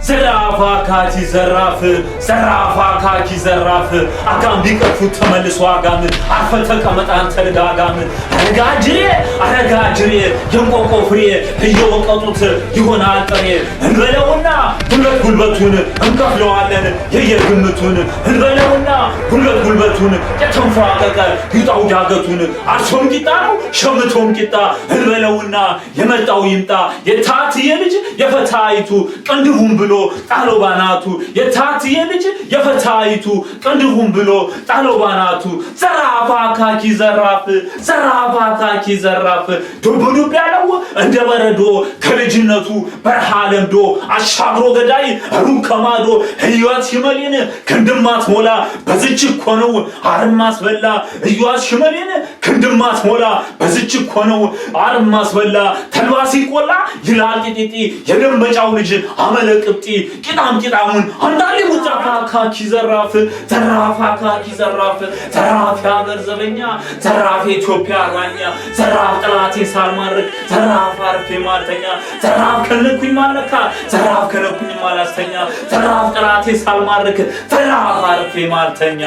ዘራፍ አካኪ ዘራፍ፣ ዘራፍ አካኪ ዘራፍ፣ አጋም ቢቀፉት ተመልሶ አጋም፣ አርፈ ተቀመጥ አንተ ልጋጋም። አረጋ ጅሬ፣ አረጋ ጅሬ፣ የእንቆቆ ፍሬ እየወቀጡት ይሆናል ጥሬ። እንበለውና ጉልበት ጉልበቱን እንከፍለዋለን የየግምቱን። እንበለውና ጉልበት ጉልበቱን የተንፏቀቀ ይውጣው ዳገቱን። አርሶም ቂጣ ነው ሸምቶም ቂጣ። እንበለውና የመጣው ይምጣ። የታትየ ልጅ የፈታይቱ ቅንድቡን ብሎ ጣሎ ባናቱ። የታትየ ልጅ የፈታይቱ ቅንድቡን ብሎ ጣሎ ባናቱ። ዘራፍ አካኪ ዘራፍ፣ ዘራፍ አካኪ ዘራፍ፣ ዱብ ዱብ ያለው እንደ በረዶ፣ ከልጅነቱ በረሃ ለምዶ፣ አሻግሮ ገዳይ ሩቅ ከማዶ። ህይወት ሽመሌን ክንድማት ሞላ፣ በዝች እኮ ነው አርማስ በላ። ኢዮአስ ሽመሌን ክንድማት ሞላ፣ በዝች እኮ ነው አርማስ በላ። ተልባ ሲቆላ ይላል ጢጢጢ፣ የደንበጫው ልጅ አመለ ቅብጢ፣ ቂጣም ቂጣሙን አንዳንዴ ሙጫ። አካኪ ዘራፍ፣ ዘራፍ አካኪ ዘራፍ፣ ዘራፍ የሀገር ዘበኛ፣ ዘራፍ የኢትዮጵያ አርበኛ፣ ዘራፍ ጠላቴ ሳልማርክ፣ ዘራፍ አርፌ ማልተኛ፣ ዘራፍ ከነኩኝ ማለካ፣ ዘራፍ ከነኩኝ ማላስተኛ፣ ዘራፍ ጠላቴ ሳልማርክ፣ ዘራፍ አርፌ ማልተኛ።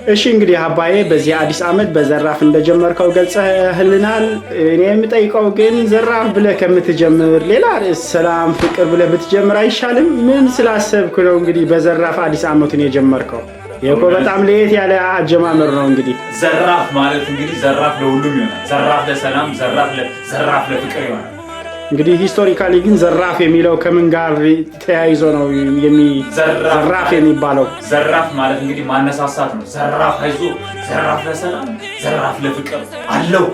እሺ፣ እንግዲህ አባዬ በዚህ አዲስ ዓመት በዘራፍ እንደጀመርከው ገልጸህልናል። እኔ የምጠይቀው ግን ዘራፍ ብለህ ከምትጀምር ሌላ ርዕስ ሰላም፣ ፍቅር ብለህ ብትጀምር አይሻልም? ምን ስላሰብክ ነው እንግዲህ በዘራፍ አዲስ ዓመቱን የጀመርከው? ይህ እኮ በጣም ለየት ያለ አጀማመር ነው። እንግዲህ ዘራፍ ማለት እንግዲህ ዘራፍ ለሁሉም ይሆናል። ዘራፍ ለሰላም፣ ዘራፍ ለፍቅር ይሆናል። እንግዲህ historically ግን ዘራፍ የሚለው ከምን ጋር ተያይዞ ነው ዘራፍ የሚባለው? ዘራፍ ማለት እንግዲህ ማነሳሳት ነው። ዘራፍ አይዞ፣ ዘራፍ ለሰላም፣ ዘራፍ ለፍቅር አለው፣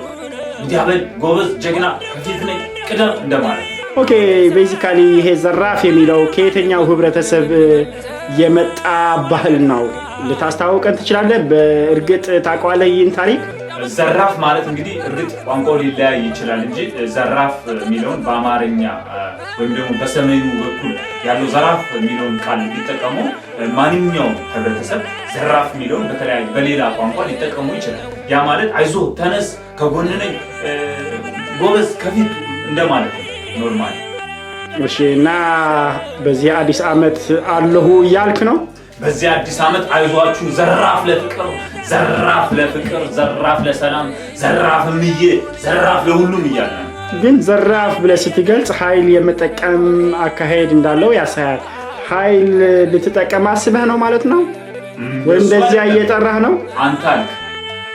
እንዲያበል ጎበዝ፣ ጀግና፣ ከፊት ነኝ፣ ቅደም እንደማለት ነው። Okay፣ basically ይሄ ዘራፍ የሚለው ከየትኛው ህብረተሰብ የመጣ ባህል ነው? ልታስተዋውቀን ትችላለህ? በእርግጥ ታውቀዋለህ ይህን ታሪክ? ዘራፍ ማለት እንግዲህ እርግጥ ቋንቋው ሊለያይ ይችላል እንጂ ዘራፍ የሚለውን በአማርኛ ወይም ደግሞ በሰሜኑ በኩል ያለው ዘራፍ የሚለውን ቃል ቢጠቀሙ ማንኛውም ህብረተሰብ ዘራፍ የሚለውን በተለያዩ በሌላ ቋንቋ ሊጠቀሙ ይችላል። ያ ማለት አይዞ፣ ተነስ፣ ከጎን ነኝ፣ ጎበዝ፣ ከፊት እንደማለት ነው normal። እሺ፣ እና በዚህ አዲስ ዓመት አለሁ እያልክ ነው? በዚህ አዲስ ዓመት አይዟችሁ፣ ዘራፍ ለፍቅር፣ ዘራፍ ለፍቅር፣ ዘራፍ ለሰላም፣ ዘራፍ እምዬ፣ ዘራፍ ለሁሉም እያለ ነው። ግን ዘራፍ ብለህ ስትገልጽ ኃይል የመጠቀም አካሄድ እንዳለው ያሳያል። ኃይል ልትጠቀም አስበህ ነው ማለት ነው? ወይም እንደዚያ እየጠራህ ነው? አንተ አልክ።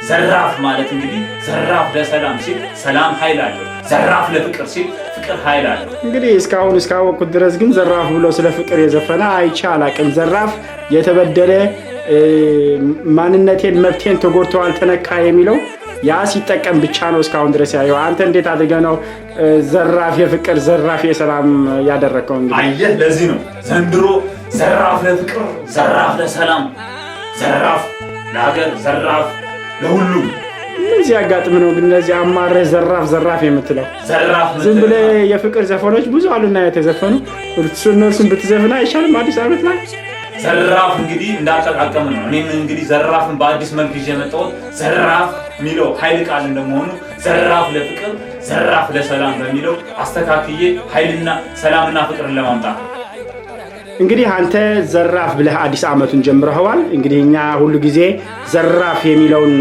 ዘራፍ ማለት እንግዲህ ዘራፍ ለሰላም ሲል ሰላም ኃይል አለው። ዘራፍ ለፍቅር ሲል ፍቅር ኃይል አለው። እንግዲህ እስካሁን እስካወቅኩት ድረስ ግን ዘራፍ ብሎ ስለ ፍቅር የዘፈነ አይቼ አላቅም። ዘራፍ የተበደለ፣ ማንነቴን መብቴን ተጎድተዋል፣ ተነካ የሚለው ያ ሲጠቀም ብቻ ነው እስካሁን ድረስ ያየው። አንተ እንዴት አድርገህ ነው ዘራፍ የፍቅር፣ ዘራፍ የሰላም ያደረግከው? እንግዲህ አየህ፣ ለዚህ ነው ዘንድሮ ዘራፍ ለፍቅር፣ ዘራፍ ለሰላም፣ ዘራፍ ለሀገር፣ ዘራፍ ለሁሉም። ምን ሲያጋጥም ነው ግን እነዚህ አማረህ ዘራፍ ዘራፍ የምትለው? ዘራፍ ዝም ብለህ የፍቅር ዘፈኖች ብዙ አሉና የተዘፈኑ፣ እነሱን ብትዘፍን አይሻልም አዲስ ዓመት ላይ? ዘራፍ እንግዲህ እንዳጠቃቀም ነው። እኔም እንግዲህ ዘራፍን በአዲስ መልክ ይዤ የመጣሁት ዘራፍ የሚለው ኃይል ቃል እንደመሆኑ ዘራፍ ለፍቅር፣ ዘራፍ ለሰላም በሚለው አስተካክዬ ኃይልና ሰላምና ፍቅርን ለማምጣት ነው። እንግዲህ አንተ ዘራፍ ብለህ አዲስ ዓመቱን ጀምረኸዋል። እንግዲህ እኛ ሁሉ ጊዜ ዘራፍ የሚለውን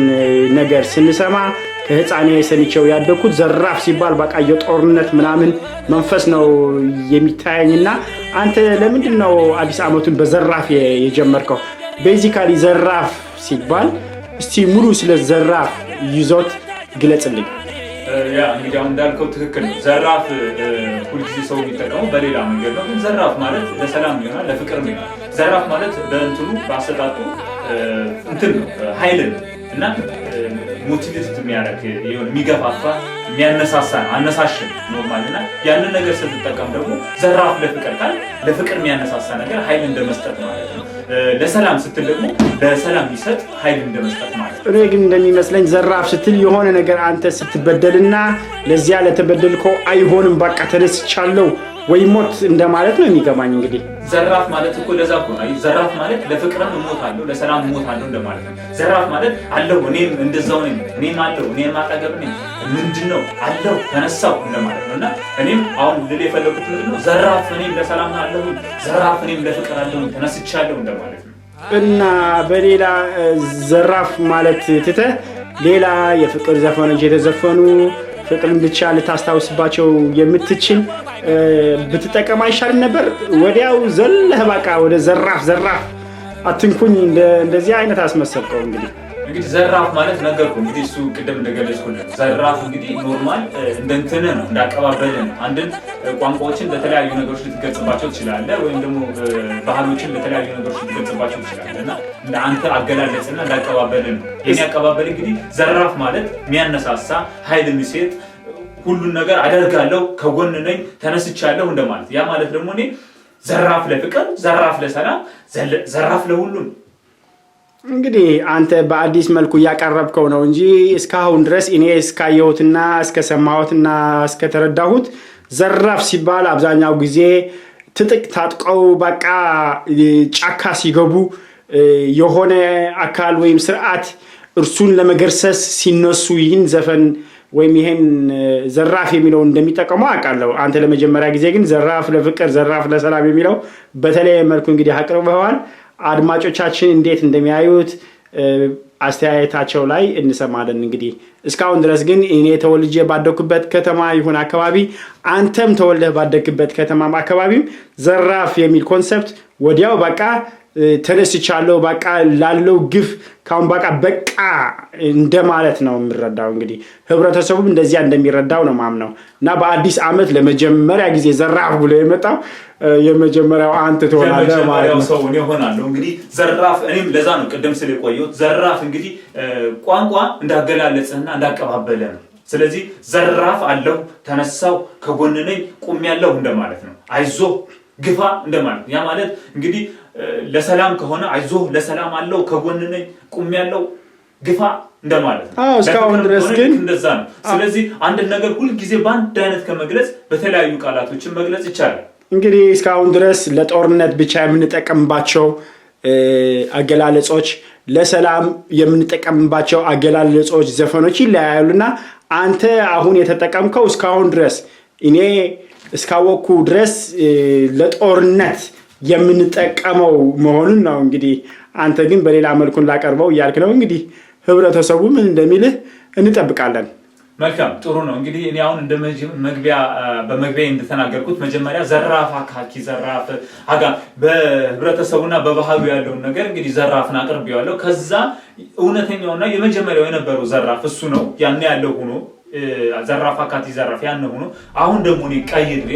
ነገር ስንሰማ ከህፃኔ ሰምቼው ያደግኩት ዘራፍ ሲባል በቃ የጦርነት ምናምን መንፈስ ነው የሚታየኝና አንተ ለምንድን ነው አዲስ ዓመቱን በዘራፍ የጀመርከው? Basically ዘራፍ ሲባል እስቲ ሙሉ ስለ ዘራፍ ይዞት ግለጽልኝ። ያ እንግዲህ አሁን እንዳልከው ትክክል ነው። ዘራፍ ሁልጊዜ ሰው የሚጠቀመው በሌላ መንገድ ነው። ግን ዘራፍ ማለት ለሰላም ይሆናል፣ ለፍቅርም ይሆናል። ዘራፍ ማለት በእንትኑ በአሰጣጡ እንትን ነው፣ ኃይል ነው እና motivate የሚያደርግ፣ የሚገፋፋ፣ የሚያነሳሳ ነው። አነሳሽ normal እና ያንን ነገር ስትጠቀም ደግሞ ዘራፍ ለፍቅር ካል ለፍቅር የሚያነሳሳ ነገር ኃይል እንደመስጠት ማለት ነው። ለሰላም ስትል ደግሞ ለሰላም የሚሰጥ ኃይል እንደመስጠት ማለት ነው። እኔ ግን እንደሚመስለኝ ዘራፍ ስትል የሆነ ነገር አንተ ስትበደልና ለዚያ ለተበደልከው አይሆንም በቃ ተነስቻለሁ ወይ ሞት እንደማለት ነው የሚገባኝ። እንግዲህ ዘራፍ ማለት እኮ ለዛ እኮ ነው። ዘራፍ ማለት ለፍቅርም እሞታለሁ ለሰላም እሞታለሁ እንደማለት ነው። ዘራፍ ማለት አለሁ፣ እኔም እንደዛው ነኝ፣ እኔም አለሁ፣ እኔም አጠገብ ነኝ፣ ምንድነው አለሁ፣ ተነሳው እንደማለት ነው። እና እኔም አሁን ልል የፈለኩት ምንድነው ዘራፍ እኔም ለሰላም አለሁ፣ ዘራፍ እኔም ለፍቅር አለሁ፣ ተነስቻለሁ እንደማለት ነው። እና በሌላ ዘራፍ ማለት ትተህ ሌላ የፍቅር ዘፈኖች የተዘፈኑ ፍቅርን ብቻ ልታስታውስባቸው የምትችል ብትጠቀም አይሻልም ነበር? ወዲያው ዘለህ በቃ ወደ ዘራፍ ዘራፍ አትንኩኝ እንደዚህ አይነት አስመሰልከው። እንግዲህ እንግዲህ ዘራፍ ማለት ነገርኩህ። እንግዲህ እሱ ቅድም እንደገለጽኩልህ ዘራፍ እንግዲህ normal እንደ እንትንህ ነው፣ እንዳቀባበልህ ነው። አንድን ቋንቋዎችን ለተለያዩ ነገሮች ልትገልጽባቸው ትችላለህ፣ ወይም ደግሞ ባህሎችን ለተለያዩ ነገሮች ልትገልጽባቸው ትችላለህ። እና እንደ አንተ አገላለጽና እንዳቀባበልህ ነው። የኔ አቀባበል እንግዲህ ዘራፍ ማለት የሚያነሳሳ፣ ኃይል የሚሰጥ፣ ሁሉን ነገር አደርጋለሁ፣ ከጎን ነኝ፣ ተነስቻለሁ እንደማለት። ያ ማለት ደግሞ እኔ ዘራፍ ለፍቅር፣ ዘራፍ ለሰላም፣ ዘራፍ ለሁሉም። እንግዲህ አንተ በአዲስ መልኩ እያቀረብከው ነው እንጂ እስካሁን ድረስ እኔ እስካየሁትና እስከሰማሁትና እስከተረዳሁት ዘራፍ ሲባል አብዛኛው ጊዜ ትጥቅ ታጥቀው በቃ ጫካ ሲገቡ የሆነ አካል ወይም ስርዓት እርሱን ለመገርሰስ ሲነሱ ይህን ዘፈን ወይም ይሄን ዘራፍ የሚለውን እንደሚጠቀሙ አውቃለሁ። አንተ ለመጀመሪያ ጊዜ ግን ዘራፍ ለፍቅር፣ ዘራፍ ለሰላም የሚለው በተለየ መልኩ እንግዲህ አቅርበዋል። አድማጮቻችን እንዴት እንደሚያዩት አስተያየታቸው ላይ እንሰማለን። እንግዲህ እስካሁን ድረስ ግን እኔ ተወልጄ ባደግኩበት ከተማ ይሁን አካባቢ፣ አንተም ተወልደህ ባደግክበት ከተማም አካባቢም ዘራፍ የሚል concept ወዲያው በቃ ተነስቻለሁ፣ በቃ ላለው ግፍ ካሁን በቃ በቃ እንደማለት ነው የምረዳው። እንግዲህ ህብረተሰቡም እንደዚያ እንደሚረዳው ነው ማምነው። እና በአዲስ ዓመት ለመጀመሪያ ጊዜ ዘራፍ ብሎ የመጣው የመጀመሪያው አንተ ትሆናለህ ማለት ነው። ሰው እኔ እሆናለሁ። እንግዲህ ዘራፍ እኔም ለዛ ነው ቅድም ስል የቆየሁት። ዘራፍ እንግዲህ ቋንቋ እንዳገላለጽህና እንዳቀባበለ ነው። ስለዚህ ዘራፍ አለሁ፣ ተነሳው፣ ከጎን ነኝ፣ ቁሜያለሁ እንደማለት ነው። አይዞህ፣ ግፋ እንደማለት ነው። ያ ማለት እንግዲህ ለሰላም ከሆነ አይዞህ፣ ለሰላም አለው፣ ከጎን ነኝ፣ ቁሜያለሁ፣ ግፋ እንደማለት ነው። አዎ፣ እስካሁን ድረስ ግን እንደዛ ነው። ስለዚህ አንድ ነገር ሁልጊዜ በአንድ አይነት ከመግለጽ በተለያዩ ቃላቶችን መግለጽ ይቻላል። እንግዲህ እስካሁን ድረስ ለጦርነት ብቻ የምንጠቀምባቸው አገላለጾች፣ ለሰላም የምንጠቀምባቸው አገላለጾች፣ ዘፈኖች ይለያያሉና አንተ አሁን የተጠቀምከው እስካሁን ድረስ እኔ እስካወቅኩ ድረስ ለጦርነት የምንጠቀመው መሆኑን ነው። እንግዲህ አንተ ግን በሌላ መልኩን ላቀርበው እያልክ ነው። እንግዲህ ህብረተሰቡ ምን እንደሚልህ እንጠብቃለን። መልካም፣ ጥሩ ነው። እንግዲህ እኔ አሁን እንደ መግቢያ በመግቢያ እንደተናገርኩት መጀመሪያ ዘራፍ አካኪ ዘራፍ አጋ በህብረተሰቡና በባህሉ ያለውን ነገር እንግዲህ ዘራፍን አቅርቤዋለሁ። ከዛ እውነተኛውና የመጀመሪያው የነበረው ዘራፍ እሱ ነው። ያን ያለው ሆኖ ዘራፍ አካኪ ዘራፍ ያን ሆኖ አሁን ደግሞ እኔ ቀይሬ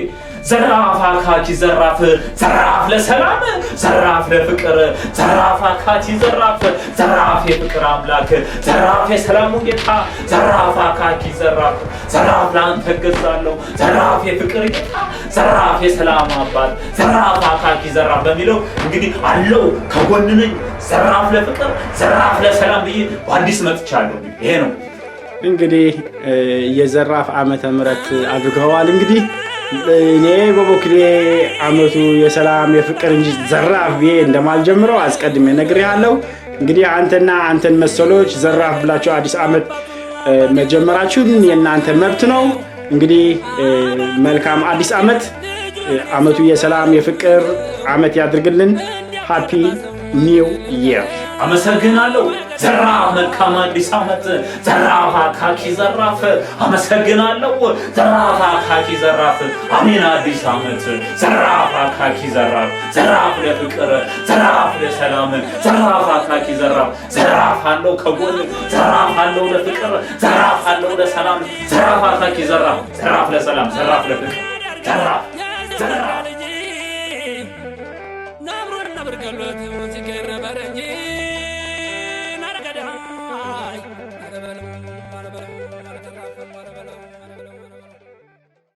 ዘራፍ አካኪ ዘራፍ፣ ዘራፍ ለሰላም፣ ዘራፍ ለፍቅር፣ ዘራፍ አካኪ ዘራፍ፣ ዘራፍ የፍቅር አምላክ፣ ዘራፍ የሰላሙ ጌታ፣ ዘራፍ አካኪ ዘራፍ፣ ዘራፍ ለአንተ እገዛለሁ፣ ዘራፍ የፍቅር ጌታ፣ ዘራፍ የሰላም አባት፣ ዘራፍ አካኪ ዘራፍ በሚለው እንግዲህ አለው፣ ከጎን ነኝ፣ ዘራፍ ለፍቅር፣ ዘራፍ ለሰላም ብዬ በአዲስ መጥቻለሁ። ይሄ ነው። እንግዲህ የዘራፍ ዓመተ ምህረት አድርገዋል። እንግዲህ እኔ በበኩሌ ዓመቱ የሰላም የፍቅር እንጂ ዘራፍ ብዬ እንደማልጀምረው አስቀድሜ ነግሬሃለሁ። እንግዲህ አንተና አንተን መሰሎች ዘራፍ ብላችሁ አዲስ ዓመት መጀመራችሁን የእናንተ መብት ነው። እንግዲህ መልካም አዲስ ዓመት። ዓመቱ የሰላም የፍቅር ዓመት ያድርግልን። Happy New Year። አመሰግናለሁ። ዘራፍ፣ መልካም አዲስ ዓመት። ዘራፍ አካኪ ዘራፍ፣ አመሰግናለሁ። ዘራፍ አካኪ ዘራፍ፣ አሜን። አዲስ ዓመት ዘራፍ አካኪ ዘራፍ፣ ዘራፍ ለፍቅር፣ ዘራፍ ለሰላም፣ ዘራፍ አካኪ ዘራፍ፣ ዘራፍ አለው ከጎን፣ ዘራፍ አለው ለፍቅር፣ ዘራፍ አለው ለሰላም፣ ዘራፍ አካኪ ዘራፍ፣ ዘራፍ ለሰላም፣ ዘራፍ ለፍቅር፣ ዘራፍ ዘራፍ።